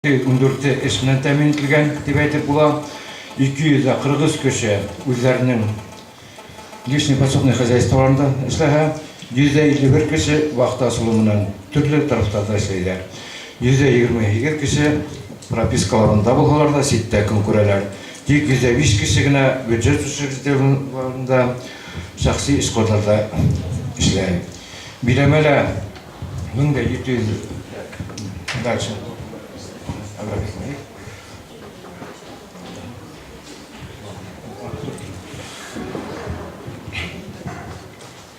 14-е эш менән тәэмин ителгән дип әйтеп була. 243 кеше үзләренең личный подсобный хозяйстволарында эшләһә, 151 кеше вахта ысулы менән төрле тарафтарда эшләйләр. 128 кеше пропискаларында булһалар да читтә көн күрәләр. Тик 105 кеше генә бюджет учреждениеләрендә, шәхси эшкуарларда эшләй. Биләмәлә 1700. Дальше.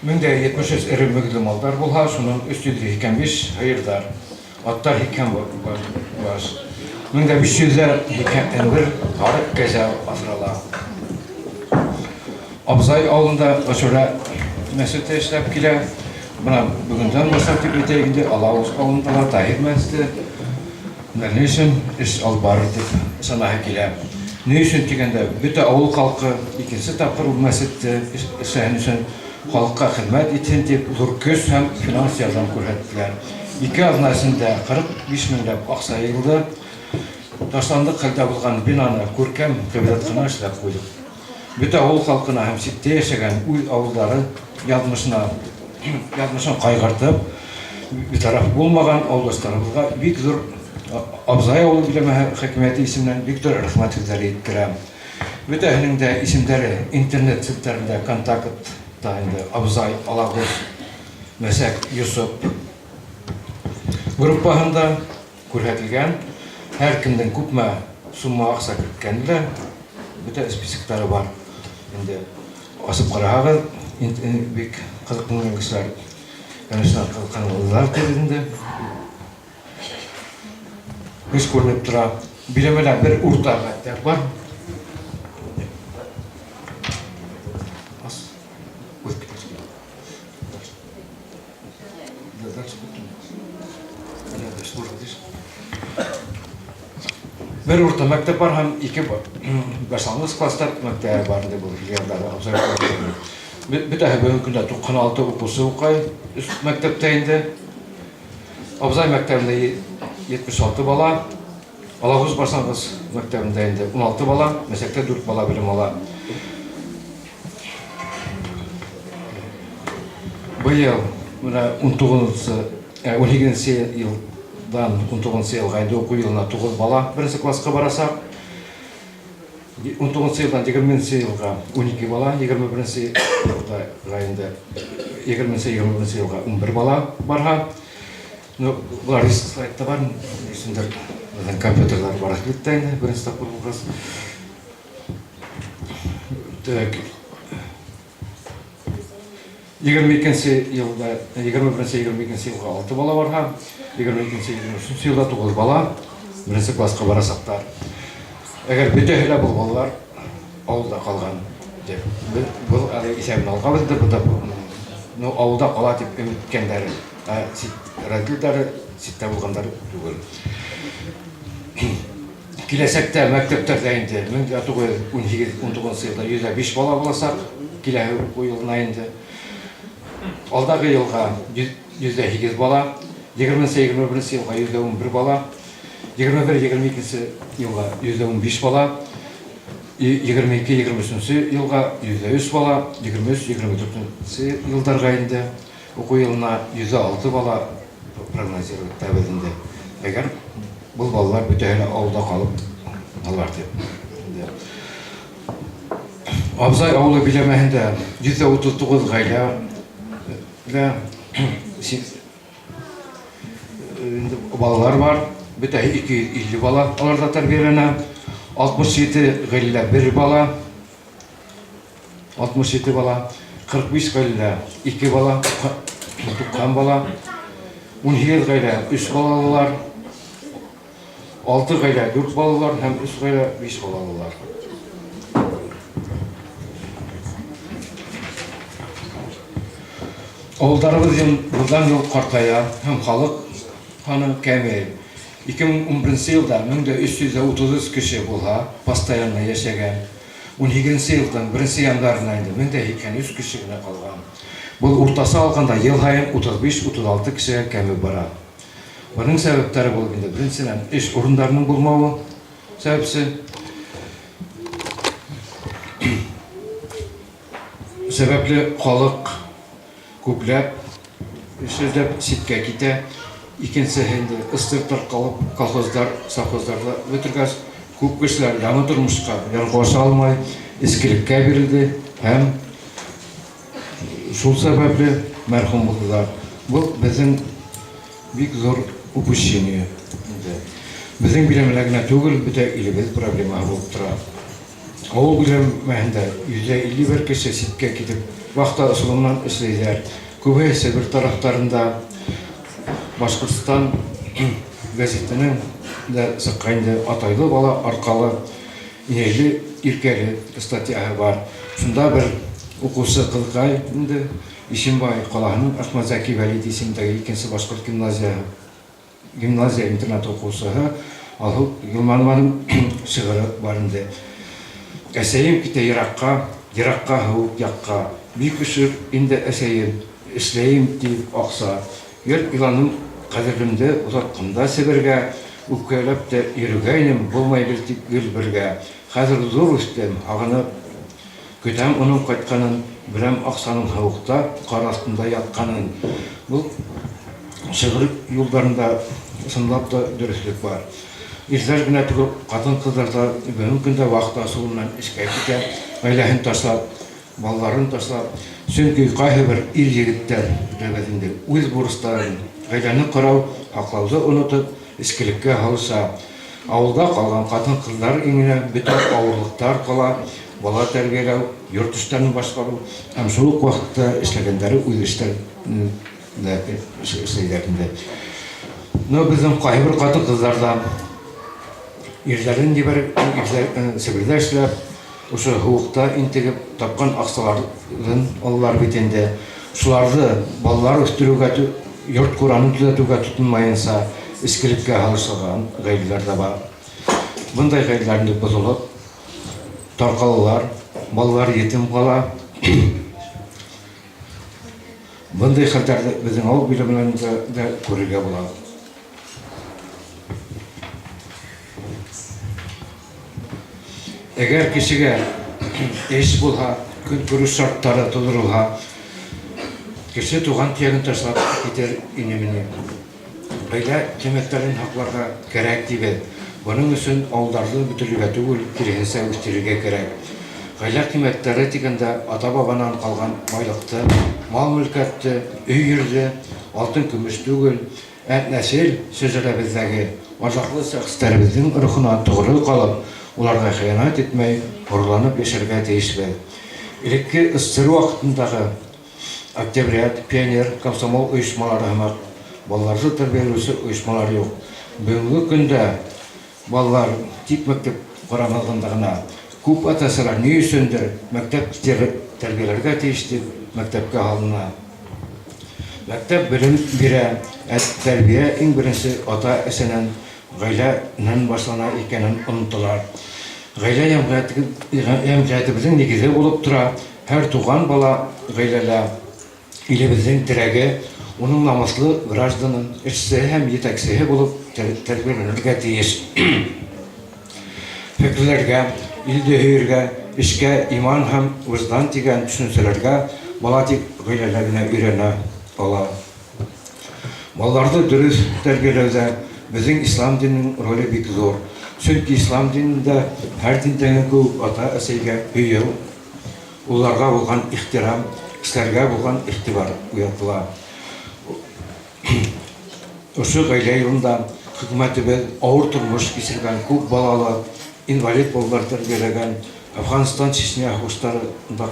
1073 эре мөгезле малдар булһа, шуның 385 һыйырдар. Аттар 80 баш. 1581 арык кәҗә асрала. Абзай авылында Гашүрә мәчете эшләп килә. Менә бүгендән башлап дип әйтәйек инде, Алавыз авылында да Таһир мәчете в дальнейшем эш алып барыр дип ышанаһы килә. Ни өчен дигәндә, бөтә авыл халкы икенче тапкыр ул мәчетте эшләһен өчен, халыкка хезмәт итсен дип зур көч һәм финанс ярдәм күрсәттеләр. Ике атна эчендә 45 меңләп акча җыелды. Ташландык хәлдә булган бинаны күркәм гыйбадәтханә эшләп куйдык. Бөтә авыл халкына һәм читтә яшәгән үз авыллары язмышына язмышын кайгыртып, битараф булмаган авылдашларыбызга бик зур Абзай авылы биләмә хакимияте исеменнән бик зур рәхмәт сүзләре җиткерәм. Бөтәһенең дә исемнәре интернет челтәрендә контактта инде Абзай, Алагуз, Мәсәк, Йосып группаһында. Күрһәтелгән, һәркемнең күпме сумма акча керткәне дә бөтә списоклары бар. Инде ачып караһагыз, бик кызыксынган кешеләр, конечно, кызыксынулар күп инде. Күз күренеп тора. Биләмәдә бер урта мәктәп бар. Бер урта мәктәп бар һәм ике башлангыч класста мәктәбе бар инде бу филиалдагы обсерватория. Бөтәһе бүгенге көндә 96 укучы укый мәктәптә инде. Абзай мәктәбендә 76 бала, Алагуз башлангыч мәктәбендә инде 16 бала, Мәсәктә 4 бала белем ала. Быел менә 19-нчы, 12-нче елдан 19-нчы елга инде уку елына 9 бала беренче класска барачак. 19 елдан 20 елга 12 бала, 21 елга инде 20-21 елга 11 бала барга. Ну, болар слайдта бар, өчендер безнең компьютерлар бар әлбәттә инде, беренче тапкыр булгач. Так. 22 елда, 21-22 елга 6 бала барган, 22-23 елда 9 бала беренче класска барачаклар. Әгәр бөтәһе дә бу балалар авылда калган дип. Бу әле исәбен алганбыз инде, бу да ну, авылда кала дип өмет иткәннәре. Ә родительләре читтә булганнар түгел. Киләчәктә мәктәпләрдә инде 1918-19 елда 105 бала булачак, киләһе уку елына инде. Алдагы елга 108 бала, 20-21 елга 111 бала, 21-22 елга 115 бала, 22-23 елга 103 бала, 23-24 елдарга инде Уку елына 106 бала прогнозировать итәбез инде. Әгәр бу балалар бөтәһе дә авылда калып алар дип. Инде. Абзай авылы биләмәһендә 139 гаилә дә инде балалар бар. Бөтәһе 250 бала аларда тәрбияләнә. 67 гаилә бер бала. 67 бала, 45 гаилә, 2 бала, 90 бала, 18 гаилә, 3 балалылар, 6 гаилә, 4 балалар һәм 3 гаилә, 5 балалылар. Авылдарыбыз елдан-ел картая һәм халык саны кәми. 2011 елда 1333 кеше булһа, постоянно яшәгән. Унһигезенче елның беренче январена инде 1083 кеше генә калган. Бу уртача алганда ел һаен 35-36 кешегә кәмеп бара. Бының сәбәптәре булып инде беренсенән эш урындарының булмауы сәбәпсе. Сәбәпле халык күпләп эш эзләп читкә китә. Икенчеһе инде ыстыр таркалып, колхозлар, совхозларда бетергәч, күп кешеләр яңа тормышка яраклаша алмай, эчкелеккә бирелде һәм шул сәбәпле мәрхүм булдылар. Бу безнең бик зур упущение инде. Безнең биләмәдә генә түгел, бөтә илебез проблемаһы булып тора. Авыл биләмәһендә 151 кеше читкә китеп, вахта ысулыннан эшлиләр. Күбесе Себер тарафтарында. Башкортстан гәзитенең дә чыккан инде Атайлы бала аркалы инәйле иркәле статьяһы бар. Шунда бер укучы кызыкай инде Ишембай калаһының Әхмәтзәки Вәлид исемендәге икенче башкорт гимназияһе гимназия интернаты укучыһы Алһу Гилманованың шигыре бар инде. Әсәем китә еракка, еракка һыуык якка. Бик өшер инде әсәем, эшләем диеп акса. Гел иланым кадерлемде озатканда Себергә, үпкәләп тә йөргәйнем, булмай без дип гел бергә. Хәзер зур үстем, һагынып көтәм оның кайтканын, беләм аксаның һыуыкта кар астында ятканын. Бу шигырь юлдарында чынлап та дөреслек бар. Ирләр генә түгел, хатын-кызлар да бүгенге көндә вахта ысулыннан эшкә китә, гаиләһен ташлап, балаларын ташлап. Чөнки кайһыбер ир-егетләр, беләбез инде, үз бурычларын, гаиләне карау, һаклауны онытып, эчкелеккә һалыша. Авылда калган хатын-кызлар иңенә бөтен авырлыктар кала, бала тәрбияләү, йорт эшләрен башкару һәм шул ук вакытта эшләгәннәре үз эшләрен дә эшлиләр инде. Но безнең кайбер хатын-кызлар да ирләрен җибәреп, ирләр Себердә эшләп, шушы һуыкта интегеп тапкан акчаларын алалар бит инде. Шуларны балалар үстерүгә, йорт-кураны төзәтүгә тотынмаенча, эчкелеккә һалышылган гаиләләр дә бар. Мондай гаиләләр инде бозылып, таркалалар, балалар ятим кала. Мондый хәлләрне безнең авыл биләмәләрендә дә күрергә була. Әгәр кешегә эш булһа, көнкүреш шартлары тудырылһа, кеше туган төяген ташлап китер инемени? Гаилә кыйммәтләрен һакларга кәрәк дибез. Моның өчен авылларны бетерергә түгел, киресенчә үстерергә кәрәк. Гаилә кыйммәтләре дигәндә ата-бабанан калган байлыкты, мал-мөлкәтте, өй-йирде, алтын-көмеш түгел, ә нәсел шәҗәрәбездәге азаклы шәхесләребезнең рухына тугры калып, уларга хыянәт итмәй, горурланып яшәргә тиешбез. Элекке СССР вакытындагы Октябрят, пионер, комсомол оешмалары һымак балаларны тәрбияләүче оешмалар юк. Бүгенге көндә балалар тик мәктәп карамагында гына. Күп ата-әсәләр ни өчендер мәктәп тәрбияләргә тиеш дип мәктәпкә алына. Мәктәп белем бирә, ә тәрбия иң беренче ата-әсәнән, гаиләнән башлана икәнен оныталар. Гаилә җәмгыятебезнең нигезе булып тора. Һәр туган бала гаиләдә илебезнең терәге, уның намуслы гражданы, эшчесе һәм җитәкчеһе булып тәрбияләнергә тиеш. Фикерләргә, илне һөергә, эшкә, иман һәм вөҗдан дигән төшенчәләргә бала тик гаиләдә генә өйрәнә ала. Балаларны дөрес тәрбияләүдә безнең ислам диненең роле бик зур. Чөнки ислам динендә һәр диндәге кебек ата-әсәйгә һөю, улларга булган ихтирам, кешеләргә булган игътибар уятыла. Шушы гаилә елында хөкүмәтебез авыр тормыш кичергән күп балалы, инвалид балалар тәрбияләгән, Әфганстан, Чечня һугышларында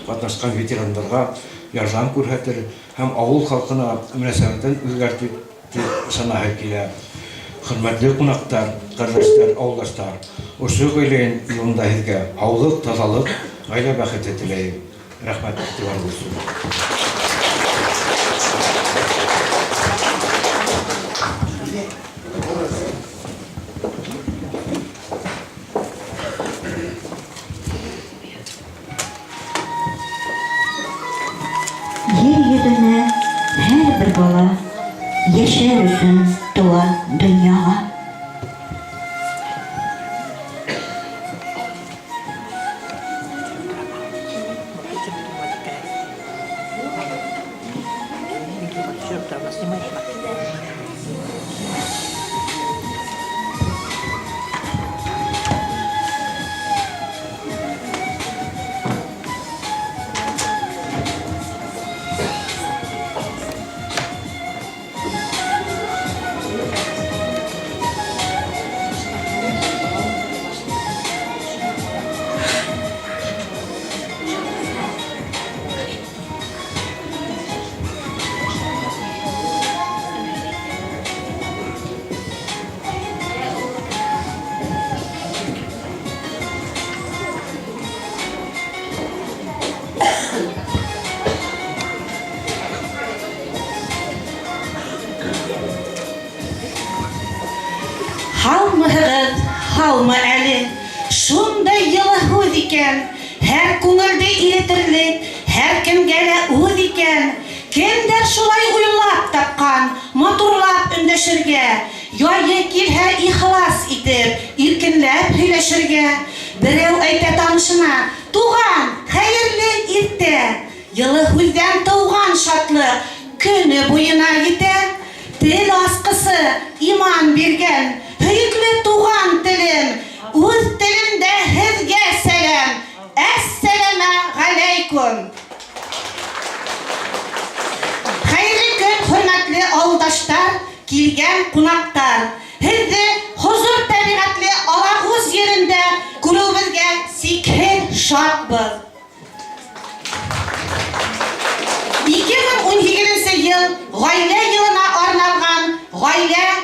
катнашкан ветераннарга ярдәм күрһәтер һәм авыл халкына мөнәсәбәтен үзгәртер дип ышанаһы килә. Хөрмәтле кунаклар, кардәшләр, авылдашлар, ошо гаилә елында һезгә һаулык, тазалык, гаилә бәхете теләем. Рәхмәт игътибарыгыз өчен. Җир йөзенә һәрбер бала яшәр өчен Исәнмеһегеҙ, һаумы әле? Шундай йылы һүҙ икән, һәр күңелде иретерлек, һәр кемгә лә үҙ икән. Кемдер шулай уйлап тапҡан, матурлап өндәшергә, яйы килһә ихлас итеп, иркенләп һөйләшергә. Берәү әйтә танышына, Туған, хәйерле иртә! Йылы һүҙҙән тыуған шатлыҡ көне буйына етә. Тел асҡысы, иман биргән, һөйөклө туған телем, үҙ телемдә һеҙгә сәләм, Әссәләмә ғәләйкүм! Хәйерле көн, хөрмәтле ауылдаштар, килгән ҡунаҡтар! Һеҙҙе хозур тәбиғәтле Алағуз ерендә күреүебеҙгә сикһеҙ шатбыҙ. 2018 нсе йыл Ғаилә йылына арналған Ғаилә